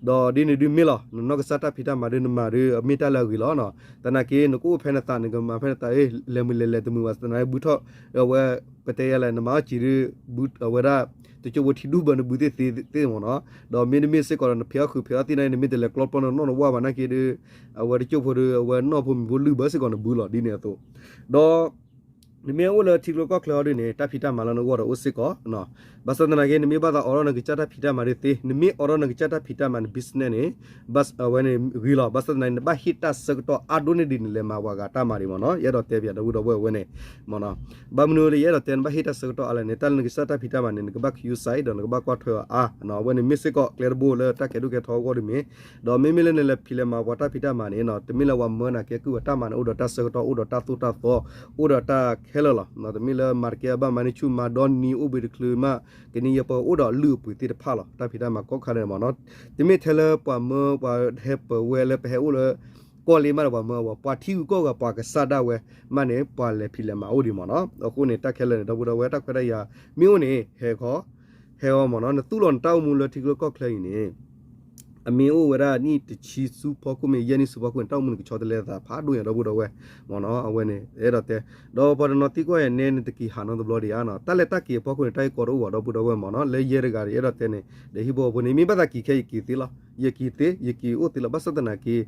ီၤ. ဒီးဒ်န့ၣ်ဒုးမ့ၢ်လီၤ နနီၢ်ကစၢ်တၢ်ဖံးတၢ်မၤဒုးနမၤဒုး မ့ၢ်တၢ်လၢအဂ့ၤလီၤနီၤ. သနာ်က့ နကအိၣ်ဖဲနသး နကမၤဖဲနသး လဲၤမုာ်လဲၤလဲၤတမုာ်ဘၣ် သနာ်က့ဘုထီၣ် အဝဲ ပတဲယၤလဲၣ် နမၤအီၣ်စံးဒုး အဝဲဒၣ် တကၠိဖိထံဒူၣ်ဘၢနဘုးသ့ၣ်သ့မးနီၤ. ဒီးမ့တမ့ၢ်စ့ၢ်ကီးဒီး နဖဲးအီၣ်ဃုာ်ဖဲးအီၣ်သ့ၣ်န့ၣ် နမ့ၢ်တလဲၤကျီပျီနနီၢ်နဝၢ်ဘၣ်နာ်က့ဒုး အဝဲတကၠိဖိဒုး အဝဲနီၢ်ဖိမံၤဖိလုၢ်ဘၢစ့ၢ်ကီးနဘုလီၤ ဒ်န့ၣ်အသိး. ဒီး နမ့ၢ်အိၣ်လၢထံကျိကီၢ်ချၢအီၤဒ်န့ၣ် တၢ်ဖံးတၢ်မၤလၢနဂီၢ်ဒီးအိၣ်စ့ၢ်ကီး ဘၣ်ဆၣ်သနာ်က့ နမ့ၢ်ဘၣ်သးအိးထီၣ်နကစၢ်တၢ်ဖံးတၢ်မၤဒုးသ့ နမ့ၢ်အိးထီၣ်နကစၢ်တၢ်ဖံးတၢ်မၤ န business န့ၣ် အဝဲန့ၣ်ဂ့ၤလီၤ. ဘၣ်ဆၣ်သနာ်က့ နဘၣ်ဟ့ၣ်တၢ်ဆၢကတီၢ်အါဒိၣ်န့ၢ်ဒံးန့ၣ် လဲၤမၤပှၤဂၤတၢ်မၤဒံးမးနီၤ. ယအဲၣ်ဒိးတဲပၠးဒီပုၢ်ဒီဝဲၢ်ဝဲန့ၣ် မးနီၤ. ဘၣ်မနုၤလၢယအဲၣ်ဒိးတဲ နဘၣ်ဟ့ၣ်တၢ်ဆၢကတီၢ်အါလဲၣ်န့ၣ် တၢ်လၢနကစၢ်တၢ်ဖံးတၢ်မၤန့ၣ် နကဘၣ် ခရူစဲး ဒီးနကဘၣ်ကွၢ်ထွဲအီၤအါ အဝဲန့ၣ်မ့ၢ်စ့ၢ်ကီးကျဲတဘိလၢတၢ်ကဲဒိၣ်ကဲထီအဂီၢ်ဒ်မ့ၢ် ဒီးမ့မ့ၢ်လၢနလဲၤဖံးလဲၤမၤပှၤတၢ်ဖံးတၢ်မၤန့ၣ် တမ့ၢ်လၢပှၤမၢနၤကဲကုၢ်ဘၣ် တၢ်မၤန့ၣ်အိၣ်ဒီးတၢ်ဆၢကတီၢ် အိၣ်ဒီးတၢ်သိၣ်တၢ်သီ အိၣ်ဒီးတၢ်ခဲလၢာ်လီၤ. တမ့ၢ်လၢမၤတကဲအဘၣ်မၤန့ၢ်ဆူၣ် မၤဒီနံၤအိၣ်ဘှံးတချုးမး ကနံၤယဲၢ်ပှဲၤအိၣ်ဒီးအလုၢ်အပှ့ၤသ့ၣ်တဖၣ်လီၤ. တၢ်ဖံးတၢ်မၤကိးခါန့ၣ်မးနီၤ တမ့ၢ်ထဲလၢပှၤမၢပှၤဟဲပၢၤဝဲလၢပဟဲအိၣ်လၢ ကီၢ်လ့မးဒီးပှၤမၢအီၤ ပှၤထံဂုၤကီၢ်ဂၤပှၤကစၢ်ဒၣ်ဝဲ မးန့ၣ် ပှၤလဲၤဖံးလဲၤမၤအိၣ်ဒံးမးနီၤ. အဃိန့ၣ် တၢ်ခဲလၢာ်န့ၣ် ဒီပုၢ်ဒီဝဲၢ် တၢ်ခွဲးတၢ်ယာ်မ့ၢ်အိၣ်န့ၣ် ဟဲခီ ဟဲအီၤမးနီၤ နသူၣ်လီၤနတၢ်အိၣ်မူလၢထံကျိကီၢ်ချၢအံၤန့ၣ် အမ့ၢ်အိၣ်ဝဲဒၣ်နံၣ်တဆံဆူဖီခိၣ်မ့ၢ် ယဲၢ်နံၣ်ဆူဖီခိၣ်န့ၣ် တၢ်အိၣ်မူန့ၣ် ကဆီတလဲသးဖးဒိၣ်ညါ ဒီပုၢ်ဒီဝဲၢ်မးနီၤ အဝဲန့ၣ် အဲၣ်ဒိးတဲ ဒီးပှၤတနီၤသံကွၢ်ယၤနဲ နတက့ၤဟးနီတဘျီဒံးဧါနီၤ တၢ်လဲၤတၢ်က့ၤအဖီခိၣ်န့ၣ် တၢ်အံၤကီတအိၣ်ဘၣ် ဒီပုၢ်ဒီဝဲၢ်မးနီၤ လၢယဲတဂၤဒီး ယအဲၣ်ဒိးတဲန့ၣ် ဒီးဟံၣ်ဖိဃီဖိန့ၣ် မ့ၢ်ဘၣ်သးက့ၤခဲ ယက့ၤသ့လီၤ ယက့ၤသ့ ယက့ၤအိၣ်သ့လီၤ ဘၣ်ဆၣ်သနာ်က့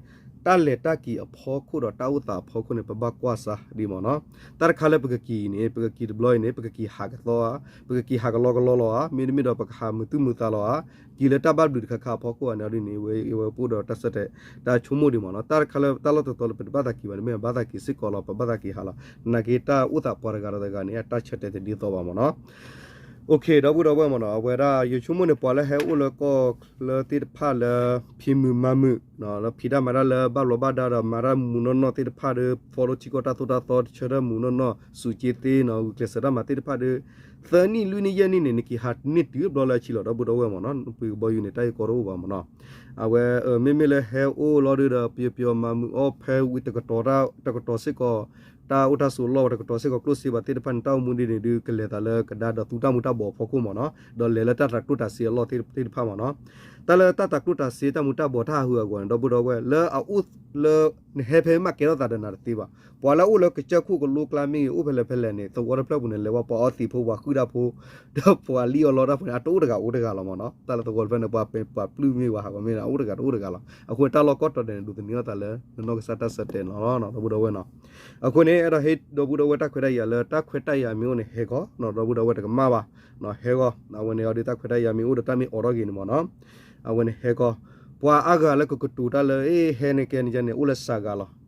တၢ်လဲၤတၢ်က့ၤအဖီခိၣ်ဒီးတၢ်အိၣ်သးအဖီခိၣ်န့ၣ် ပဘၣ်ကွၢ်စၢ်ဒ်မးနီၤ တၢ်တခါလၢပကက့ၤအံၤန့ၣ် ပကက့ၤတဘျီအံၤန့ၣ် ပကက့ၤဟးကသီဧါ ပကက့ၤဟးကလီကလီလီၤဧါ မ့တမ့ၢ်ဒီးပကဟးမုာ်သူၣ်မုာ်သးလီၤဧါ က့ၤလၢတၢ်ဘၣ်ဘျုးတခါခါအဖီခိၣ်ဧါန့ၣ် အီၤဒ်န့ၣ် ဝဲပအိၣ်ဒီးတၢ်ဆၢတဲာ် တၢ်ဆိကမိၣ်ဒံးမးနီၤ တၢ်တခါလၢတၢ်လီၢ်တတီၤလၢပတဘၣ်သးက့ၤဘၣ်န့ၣ် မ့ၢ်ဘၣ်သးက့ၤစ့ၢ်ကီးလီၤ ပဘၣ်သးက့ၤဟးလီၤ နာ်က့တၢ်အိၣ်သးပှၤတဂၤဒီးတဂၤန့ၣ် အတၢ်ဆၢတဲာ်တဒ်သိးဘၣ်မးနီၤ ဒီပုၢ်ဒီဝဲၢ်မးနီၤ အဝဲဒၣ်ယဆိကမိၣ်န့ၣ် ပှၤလၢဟဲအိၣ်လၢကီၢ်ချၢသ့ၣ်တဖၣ်လၢ ဖံးမုာ်မၤမုာ် လၢဖံးတၢ်မၤတၢ်လၢဘၣ်ဘျီးဘၣ်ဒါဒီးမၤတၢ်မုာ်နီၢ်နီၢ်သ့ၣ်တဖၣ်ဒီး follow ထံကီၢ်တၢ်သိၣ်တၢ်သီ တဆၢထၢၣ်မုာ်နီၢ်နီၢ် စူးက့သ့နီၤ ဂုာ်ကျဲးစၢးတၢ်မၤသ့ၣ်တဖၣ်ဒီး သၢနံၣ်လွံၢ်နံၣ်ယဲၢ်နံၣ်န့ၣ် နက့ၤဟးန့ၢ်တုၤတဘျီလၢအဆံလီၤ ဒီပုၢ်ဒီဝဲၢ်မးနီၤ ပှ့ၤကဘီယူၤန့ၣ် တၢ်အံၤကီတအိၣ်ဘၣ်မးနီၤ အဝဲ မ့မ့ၢ်လၢဟဲအိၣ်လီၤဒုးဒီး ပယီၤပယီၤမၤမုာ်အီၣ်ဖဲဝံၤတကတီၤ တကတီၤစ့ၢ်ကီး တၢ်အိၣ်တၢ်ဆိးလီၢ် တကတီၤစ့ၢ်ကီးကျိၣ်စ့ဘၣ်သ့ၣ်တဖၣ်န့ၣ် တၢ်အိၣ်မူဒ်န့ၣ်ဒုး ကလဲၤသးလၢကဒါဒီးသူတၢ်မူၤတၢ်ဘှီးအဖီခိၣ်မးနီၤ ဒီးလဲၤလၢတၢ်တၤကျိၣ်တၤစ့အလီၢ်သ့ၣ်တဖၣ်မးနီၤ တၢ်လၢတၢ်တၤကျိၣ်တၤစ့တၢ်မူၤတၢ်ဘှီးတၢ်ဟးဂူာ်ဟးဂီၤန့ၣ် ဒီပုၢ်ဒီဝဲၢ် လၢအအိၣ်လၢ နဟဲဖဲမးကဲထီၣ်သးဒီးနၤတသ့ဘၣ် ပှၤလၢအအိၣ်လၢကစၢၢ်ခိၣ်ကလိကျါမ့ၢ်ဂ့ၤ အိၣ်ဖဲလဲၣ်ဖဲလဲၣ်န့ၣ် သဝီတဖျၢၣ်ပူၤန့ၣ် လဲၤဝဲပှၤအီသံးဖိ ပှၤဃုတၢ်ဖိ ဒီးပှၤလံၣ်အီၣ်လီတၢ်ဖိန့ၣ် အတအိၣ်တဂၤအိၣ်တဂၤလီၤမးနီၤ တၢ်လၢသဝီတဖျၢၣ်န့ၣ် ပှၤပှၤပျုၢ်မ့ၢ်ဝဲဟးဂီၤမ့ၢ်န့ၣ် အအိၣ်တဂၤတအိၣ်တဂၤလီၤ အဃိန့ၣ် တၢ်လီၢ်ကီၢ်တီၤဒဲးန့ၣ် ဒိးသန့ၤအီၣ်သးလၢ နနီၢ်ကစၢ်တၢ်ဆၢတဲာ်န့ၣ်လီၤ ဒီပုၢ်ဒီဝဲၢ်နီၤ အဃိန့ၣ် အဲၣ်ဒိးဟ့ၣ်ဒီပုၢ်ဒီဝဲၢ်တၢ်ခွဲးတၢ်ယာ်လၢ တၢ်ခွဲးတၢ်ယာ်မ့ၢ်အိၣ်န့ၣ် ဟဲကီၢ် ဒီပုၢ်ဒီဝဲၢ်တကမၣ်ဘၣ် ဟဲကီၢ် အဝဲန့ၣ်အီၤဒုးတၢ်ခွဲးတၢ်ယာ်မ့ၢ်အိၣ်ဒီးတၢ်မ့ၢ်အိးထီၣ်က့ၤန့ၣ်မးနီၤ အဝဲန့ၣ်ဟဲကီၢ် ပှၤအါဂၤလၢကကတိၤတၢ်လၢ အ့ ဟဲန့ၣ်ကဲန့ၣ်န့ၣ် အိၣ်လၢစှၤဂၤလီၤ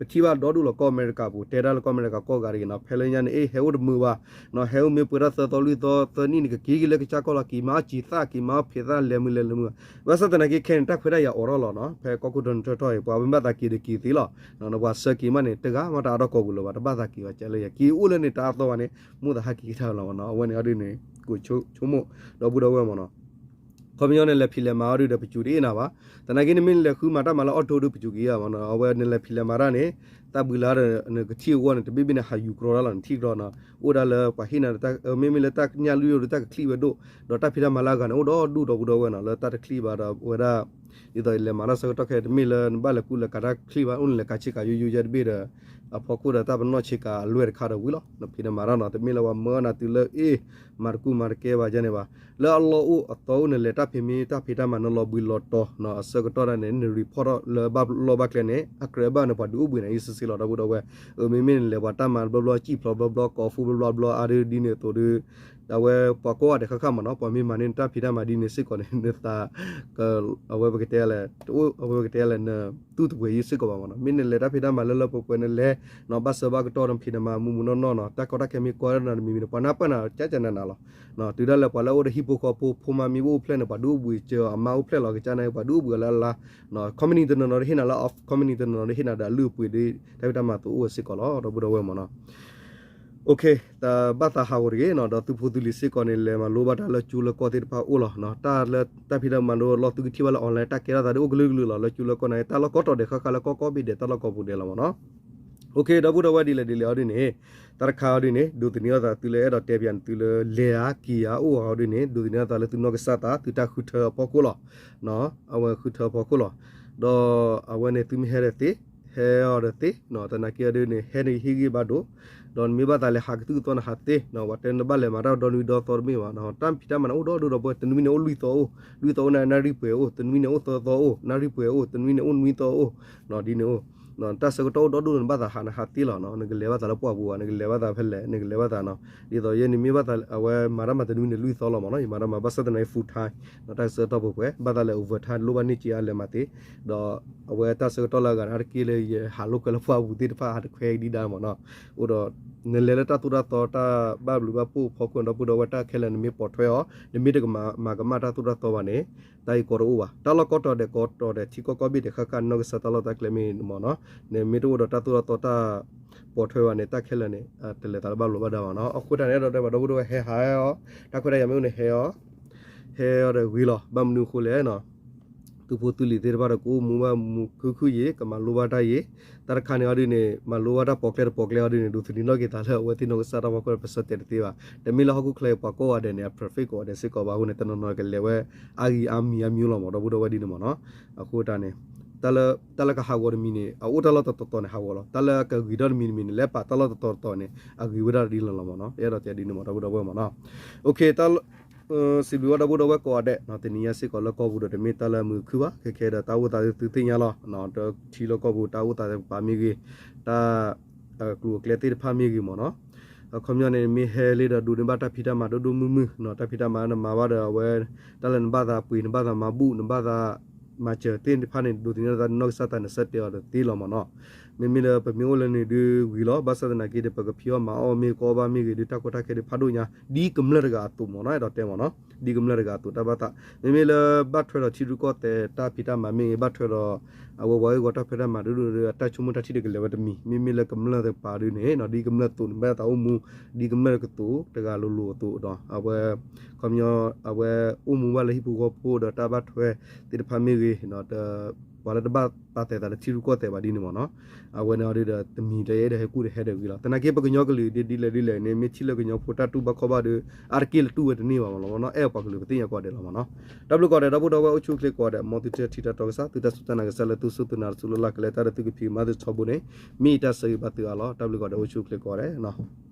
ပထံၣ်ဘၣ်ဒီဒူၣ်လီၤကီၢ်အမဲရကၤပူၤ တဲတၢ်လၢကီၢ်အမဲရကၤကီၢ်ဂၤတဂ့ၤနီၤ ဖဲလၢညါန့ၣ် အ့ ဟဲအိၣ်တမုာ်ဘၣ် ဟဲအိၣ်မ့ၢ်ပှဲၤတၢ်သၢသီလွံၢ်သီ သၢနံၣ်န့ၣ် ကက့ၤက့ၤလၢကစၢ်ကီၢ်လီၤ က့ၤမၤအီၣ်စံးသၣ် က့ၤမၤအီၣ်ဖံးသၣ် လဲၤမုာ်လဲၤလဲၤမုာ် ဘၣ်ဆၣ်သနာ်က့ခဲန့ၣ် တၢ်ခွဲးတၢ်ယာ်အိးထီၣ်လီၤနီၤ ဖဲကီၢ်ခိၣ်ဒီနထၢၣ်ထီၣ်အံၤ ပှၤမ့ၢ်ဘၣ်သးက့ၤဒီးက့ၤသ့လီၤ နပှၤဆှၢက့ၤမးန့ၣ် တဂၤမးတအါထီၣ်ကီၢ်ပူၤလၢၤဘၣ် တဘၣ်သးက့ၤဘၣ် ကဲလၢယၤ က့ၤအိၣ်လၢန့ၣ်တအါသီဘၣ်န့ၣ် မိၣ်သးဟးက့ၤက့ၤတၢ်လီၤမးနီၤ အဝဲန့ၣ်အီၤဒ်န့ၣ် ကိးဆိကမိၣ် ဒီပုၢ်ဒီဝဲၢ်မးနီၤ ခီပညီနလဲၤဖံးလဲၤမၤအီၤဒုဒီး ပစူၤတအ့ၣ်နၤဘၣ်. သနာ်က့ နမ့ၢ်လဲၤဃုမၤတၢ်မၤလၢအီၣ်တိၢ်ဒု ပစူၤက့ၤယၤမ့ၢ်နီၤ. အဝဲနလဲၤဖံးလဲၤမၤတၢ်န့ၣ် တၢ်ဘုလါဒီး နကထံၣ်အဂီၢ်န့ၣ် တဘ့ၣ်ဘ့ၣ်န့ၣ် ဟးယူၤကြီတၢ်လီၤ နထံၣ်ကြီနီၤ. အိၣ်ဒၣ်လၢပှၤဟ့ၣ်နၤ မ့မ့ၢ်လၢတၢ်ညၣ်လွံၢ်ယိာ်ဒီး တၢ်ကချံၣ်ဝဲဒိၣ်, ဒီးတၢ်ဖံးတၢ်မၤလၢအဂၤန့ၣ် အိၣ်ဒီဒူၣ်ဒီပုၢ်ဒီဝဲၢ်နီၤ လၢတၢ်တချံၣ်ဘၣ်ဒီးဝဲဒၣ် ဒ်သိးယလဲၤမၤတၢ်ဆၢကတီၢ်ခဲ တမ့ၢ်လၢနဘၣ်လဲၤကူၣ်လဲၤကၤ တၢ်ချံၣ်ဘၣ် အိၣ်နလဲၤကၤဆ့ကၤယိယိယဲတဘ့ၣ်ဒီး အဖီခိၣ်ဒီးတၢ်ပနီၣ်ဆ့ကၤအလွဲၢ်တခါဒီးဝံၤလီၤ. နဖံးနမၤတၢ်နီၤ တမ့ၢ်လၢပှၤမၢနၤတုၤလၢအ့ၣ် မၤတကူၣ်မၤတကဲဘၣ်ယဲန့ၣ်ဘၣ်. လၢအလီၢ်အိၣ်အသီအိၣ် နလဲၤတၢ်ဖံးမ့ၢ်တၢ်ဖံးတၢ်မၤနလီၤဘှံးလီၤတီၤနီၤ အဆၢကတီၢ်ဒၣ်န့ၣ် န report ထီၣ်လၢဘၣ်လီၢ်ဘၣ်ကျဲန့ၣ် အကြၢးဘၣ်န့ၣ် ပှၤဒုးအိၣ်ဘှံးနၤ ယစ့စ့လီၤ ဒီပုၢ်ဒီဝဲၢ်. အမ့မ့ၢ်နလဲၤပှၤတၢ်မၤဘျီဘျီ စံၣ်ဖျိးဘျီဘျီ ကိးဖူဘျီဘျီ အါဒ်ဒ်န့ၣ်အသိးဒီး အဝဲပှၤကိးဂၤဒဲးဃၣ်ဃၣ်မ့ၢ်နီၤ ပှၤမ့ၢ်မၤန့ၢ်နတၢ်ဖံးတၢ်မၤဒ်န့ၣ်စ့ၢ်ကီးန့ၣ် နသး အဝဲပကတဲလဲၣ် တအိၣ် အဝဲပကတဲလဲၣ် နသူၣ်တပှဲၤယုာ်စ့ၢ်ကီးဘၣ်မ့ၢ်နီၤ. မ့ၢ်နလဲၤတၢ်ဖံးတၢ်မၤလၢလၢပှဲၤပှဲၤ နလဲၤနီၤ ဘၣ်ဆၢဘၣ်ကတီၢ် နဖံးနမၤမူးမူးနီၢ်နီၢ်နီၤ တၢ်ကီတၢ်ခဲမ့ၢ်ကီဒၣ်နၤတမံၤမံၤန့ၣ် ပှၤနၢ်ပၢၢ်နၤကကနၤနၤလီၤ. တုၤဒၣ်လဲာ်ပှၤလၢအအိၣ်ဒီးဟံၣ်ဖိဃီဖိ ဖိမါမ့ၢ်အိၣ်ဖျဲၣ်န့ၣ် ပှၤဒုးအိၣ်ဘှံးစၢၤအီၤ အမါအိၣ်ဖျဲၣ်လီၤ ကကနၤ ပှၤဒုးအိၣ်ဘှံးအီၤလၢအလါ company တနီၤနီၤတဟ့ၣ်နၤလၢ company တနီၤနီၤတဟ့ၣ်နၤဒီးအလုၢ်အပှ့ၤဒီး တၢ်ဖံးတၢ်မၤသိးအိၣ်ဝဲစ့ၢ်ကီးလီၤ ဒီပုၢ်ဒီဝဲၢ်မ့ၢ်နီၤ. တဘၣ်သးဟးဂီၤတဂ့ၤနီၤ ဒီးသုဖိသုလံၤစ့ၢ်ကီးန့ၣ် လဲၤမၤလိဘၣ်တၢ်လၢကၠိလၢကီၢ်သ့ၣ်တဖၣ်အိၣ်လီၤ. တၢ်လၢတၢ်ဖံးတၢ်မၤလိလီၤ သုကထံၣ်ဘၣ်လၢ online တၢ်ကဲထီၣ်သးဒ်အိၣ်ကလုာ်ကလုာ်လီၤ လၢကၠိလၢကီၢ်န့ၣ် တၢ်လီၢ်ကီတီၤဒဲးဃၣ်ဃၣ်လၢကီၢ်ကီၢ်ဘ့ၣ်ဒဲး တၢ်လီၢ်ကီၢ်ပူၤဒဲးလီၤမ့ၢ်နီၤ. ဒီပုၢ်ဒီဝဲၢ်ဒ်လဲၣ်ဒ်လဲၣ်အီၤဒ်န့ၣ် တၢ်တခါအီၤဒ်န့ၣ် ဒိးသန့ၤအသးသုလၢအဲၣ်ဒိးတဲပၠးန့ၣ် သုလၢလဲၤဧါက့ၤဧါအိၣ်အီၤဒ်န့ၣ် ဒိးသန့ၤအသးလၢသုနီၢ်ကစၢ်သး သုတၢ်ဃုထၢအဖီခိၣ်လီၤ. အဝဲဃုထၢအဖီခိၣ်လီၤ. ဒီးအဝဲန့ၣ်သုမ့ၢ်ဟဲဒီးသ့ ဟဲအီၤဒီးသ့ သနာ်က့အီၤဒ်န့ၣ် ဟဲနဟ့ၣ်ဂံၢ်ဘါဒိၣ် ဒီးနမ့ၢ်ဘၣ်သးလဲၤဟးကသုၣ်ကသီနဟးသ့ ပှၤတဲနဘၣ်လဲၤမၤတၢ်ဒီနွံဒီသီတမ့ၢ်ဘၣ်. တၢ်ဖံးတၢ်မၤန့ၣ်အိၣ်ဒီဒူၣ်ဒီးပှဲၤ တနွံန့ၣ်အိၣ်လွံၢ်သီအိၣ် လွံၢ်သီအိၣ်န့ၣ် နၣ်ရံၣ်ပှဲၤအိၣ် တနွံန့ၣ်အိၣ်သၢသီအိၣ် နၣ်ရံၣ်ပှဲၤအိၣ် တနွံန့ၣ်အိၣ်နွံသီအိၣ် ဒ်န့ၣ်အိၣ် တၢ်ဆၢကတီၢ်အိၣ်ဒီဒူၣ်န့ၣ် နဘၣ်သးဟးနဟးသ့လီၤနီၤ နကလဲၤဘၣ်သးလၢပှၢ်ပူၤဧါ နကလဲၤဘၣ်သးဖဲလဲၣ် နကလဲၤဘၣ်သးနီၤ ဒ်သိးယဲန့ၣ်မ့ၢ်ဘၣ်သး အဝဲမၤတၢ်မၤတနွံန့ၣ်လွံၢ်သီလီၤမ့ၢ်နီၤ ယမၤတၢ်မၤဘၣ်ဆၣ်သနာ်က့ full time နီၤ တၢ်ဆၢကတီၢ်ပှဲၤပှဲၤ ဘၣ်သးလဲၤ overtime လိၣ်ဘၣ်န့ၢ်က့အါလဲၤမၤသ့ ဒီးအဝဲတၢ်ဆၢကတီၢ်လၢအဂၤန့ၣ် အါတက့ၢ်လၢယဟးလိာ်ကွဲလၢပှၢ်ပူၤသ့ၣ်တဖၣ် ဟးတခွဲဒံးဒါမ့ၢ်နီၤ အိၣ်ဒီး နလဲၤလၢတၢ်သိၣ်တၢ်သီတၢ်ဘၣ်ဘျုးဘၣ်ဖှိၣ်အဖီခိၣ် ဒီပုၢ်ဒီဝဲၢ် တၢ်ခဲလၢာ်နမ့ၢ်ပိာ်ထွဲအီၤ နမ့ၢ်တကမၤကမၣ်တၢ်သိၣ်တၢ်သီဘၣ်န့ၣ် တၢ်အံၤကီတအိၣ်ဘၣ် တၢ်လီၢ်ကီတီၤဒဲးကီတီၤဒဲး ထံကီၢ်ကီၢ်ဘ့ၣ်ဒဲးဃၣ်ဃၣ်နီၢ်ကစၢ်တၢ်လီၢ်တၢ်ကျဲမ့ၢ်မ့ၢ်နီၤ နမ့ၢ်တအိၣ်ဒီးတၢ်သိၣ်တၢ်သီတၢ်ပိာ်ထွဲဘၣ်န့ၣ် တၢ်ခဲလၢာ်န့ၣ် တလဲၤသးလၢဘၣ်ဘျုးဘၣ်ဒါဘၣ်နီၤ အဃိတၢ်န့ၣ် အဲၣ်ဒိးတဲဘၣ်ဒီပုၢ်ဒီဝဲၢ် ဟဲဟးအီၤ တၢ်ခွဲးတၢ်ယာ်မ့ၢ်အိၣ်န့ၣ် ဟဲအီၤ ဟဲအီၤဒီးဂ့ၤလီၤ ဘၣ်မနုၤအဃိလဲၣ်နီၤ သုဖိသုလံၤသ့ၣ်တဖၣ်ဒီး ကအိၣ်မူဘၣ်မူခုၣ်ခုၣ်ယံၤ ကမၤလိဘၣ်တၢ်ယံၤ တၢ်တခါန့ၣ်အီၤဒ်န့ၣ် မၤလိဘၣ်တၢ်ပိာ်ကျဲတပိာ်ကျဲအီၤဒ်န့ၣ် ဒိးသန့ၤနီၣ်က့ၤသးလၢအဝဲသ့ၣ်နီၢ်ကစၢ်တၢ်ဖီခိၣ် ပဆၢတဲာ်တသ့ဘၣ် တမ့ၢ်လၢဟီၣ်ခိၣ်ချၢအံၤပှၤကိးဂၤဒဲးန့ၣ် အ perfect ကိးဂၤဒဲးစ့ၢ်ကီးဘၣ်အဃိန့ၣ် တနီၤနီၤကလဲၤဝဲ အါဂံၢ်အါမံၤအါမံၤလီၤမ့ၢ် ဒီပုၢ်ဒီဝဲၢ်ဒ်န့ၣ်မ့ၢ်နီၤ အဃိတၢ်န့ၣ် တၢ်လၢကဟးဂီၤတမံၤန့ၣ် အအိၣ်တၢ်လီၢ်တတီၤတီၤန့ၣ် ဟးဂီၤလီၤ တၢ်လၢကဂ့ၤထီၣ်တမံၤတမံၤန့ၣ် လဲၤပာ်တၢ်လီၢ်တတီၤတီၤန့ၣ် အဂ့ၤဝဲဒၣ်ဒ်န့ၣ်လီၤမ့ၢ်နီၤ အဲၣ်ဒိးတဲဒ်န့ၣ်မ့ၢ် ဒီပုၢ်ဒီဝဲၢ်မ့ၢ်နီၤ OK တၢ် စံးဘျုးဘၣ်ဒီပုၢ်ဒီဝဲၢ်ကိးဂၤဒဲး တနံၤညါစ့ၢ်ကီးလၢကီၢ်ပူၤဒီး တမ့ၢ်တၢ်လၢမုာ်ခုၣ်ဘၣ် ခဲခဲဒီးတၢ်အိၣ်သးသုသ့ၣ်ညါလီၤ တထံလၢကီၢ်ပူၤ တၢ်အိၣ်သးတကပၤမ့ၢ်ဂ့ၤ တၢ် အကျိၤအကျဲသ့ၣ်တဖၣ်မ့ၢ်ဂ့ၤမ့ၢ်နီၤ အခီပညီန့ၣ် မ့ၢ်ဟဲလံဒီးဒိးန့ၢ်ဘၣ်တၢ်ဖံးတၢ်မၤဒိၣ်ဒိၣ်မုၢ်မုၢ် တၢ်ဖံးတၢ်မၤနမၤဘၣ်ဒီးအဝဲ တၢ်လၢနဘၣ်သးပှ့ၤ နဘၣ်သးမၤဘူၣ် နဘၣ်သးမၤစၢၤသ့ၣ်တဖၣ်န့ၣ် ဒိးသန့ၤသးနီၢ်ကစၢ်သး နဆၢတဲာ်အီၤတသ့လီၤမ့ၢ်နီၤ မ့မ့ၢ်လၢပမ့ၢ်အိၣ်လၢန့ၣ်ဒုးဝံၤလီၤ ဘၣ်ဆၣ်သနာ်က့ဒီး ပကဖံးအီၣ်မၤအီၣ်မ့ၢ်ကအီၣ်ဘၣ်မ့ၢ်ဂ့ၤဒုး တၢ်ကီတၢ်ခဲဒုးဖးဒိၣ်ညါ ဒ်ကမျၢၢ်တဂၤအသိးမ့ၢ်နီၤ အဲၣ်ဒိးတဲမ့ၢ်နီၤ ဒ်ကမျၢၢ်တဂၤအသိးတၢ်ဘၣ်သး မ့မ့ၢ်လၢဘၣ်ထွဲဒီးထံရူၢ်ကီၢ်သဲးတၢ်ဖံးတၢ်မၤမ့ၢ်ဂ့ၤ ဘၣ်ထွဲဒီး အဝဲပှၤဂ့ၢ်ဝီတၢ်ဖံးတၢ်မၤဒုးဒုး အတၢ်ဆိကမိၣ်တၢ်ထံၣ်တကလဲၤဝဲတမံၤ မ့မ့ၢ်လၢကမျၢၢ်တကပၤဒုးန့ၣ် ဒ်ကမျၢၢ်သိးန့ၣ် ဘၣ်သးအိၣ်မူ ဒ်ကမျၢၢ်ကသိး တဂၤလိၤလိၤအသိးဒီး အဝဲ ခီပညီ အဝဲအိၣ်မူဘၣ်လၢဟံၣ်ဖိဃီဖိဒီးတၢ်ဘၣ်ထွဲသ့ၣ်တဖၣ်မ့ၢ်ဂ့ၤ ပှၤလၢတဘၣ်ပာ်သဲးသးလၢထံရူၢ်ကီၢ်သဲးဘၣ်ဒ်န့ၣ်မ့ၢ်နီၤ အဝဲန့ၣ်အီၤဒုးဒီးတမံၤတအဲၣ်ဒိးဟဲကူၣ်ဒီးဟဲဒီးဝံၤလီၤ သနာ်က့ပကညီကလုာ်ဒ်လဲၣ်ဒ်လဲၣ်န့ၣ် မ့ၢ်ထံၣ်လၢကညီဖိတၢ်တူၢ်ဘၣ်ခီၣ်ဘၣ်ဒီး အါတက့ၢ်လၢတူၢ်ဝဲတန့ၢ်ဘၣ်မ့ၢ်လီၤမ့ၢ်နီၤ အဲၣ်ပှၤကလုာ်ပသ့ၣ်ညါကိးဂၤဒဲးလီၤမ့ၢ်နီၤ တၢ်ဘျုးကိးဂၤဒဲး ဒီပုၢ်ဒီဝဲၢ်အိၣ်ဆူၣ်အိၣ်ချ့ကိးဂၤဒဲး မ်သုတထံၣ်တၢ်တီကစၢ် သုတၢ်စူၢ်တၢ်နာ်ကစၢ်လၢသုစူၢ်သုနာ်တစူၢ်လၢ်လၢ်ကလဲၤတၢ်ဒီးသုကဖံးကမၤသုထီဘိန့ၣ် မ့ၢ်ယတၢ်ဆၢဂ့ၤဘၣ်သုအါလီၤ တၢ်ဘျုးကိးဂၤဒဲးအိၣ်ဆူၣ်အိၣ်ချ့ကိးဂၤဒဲး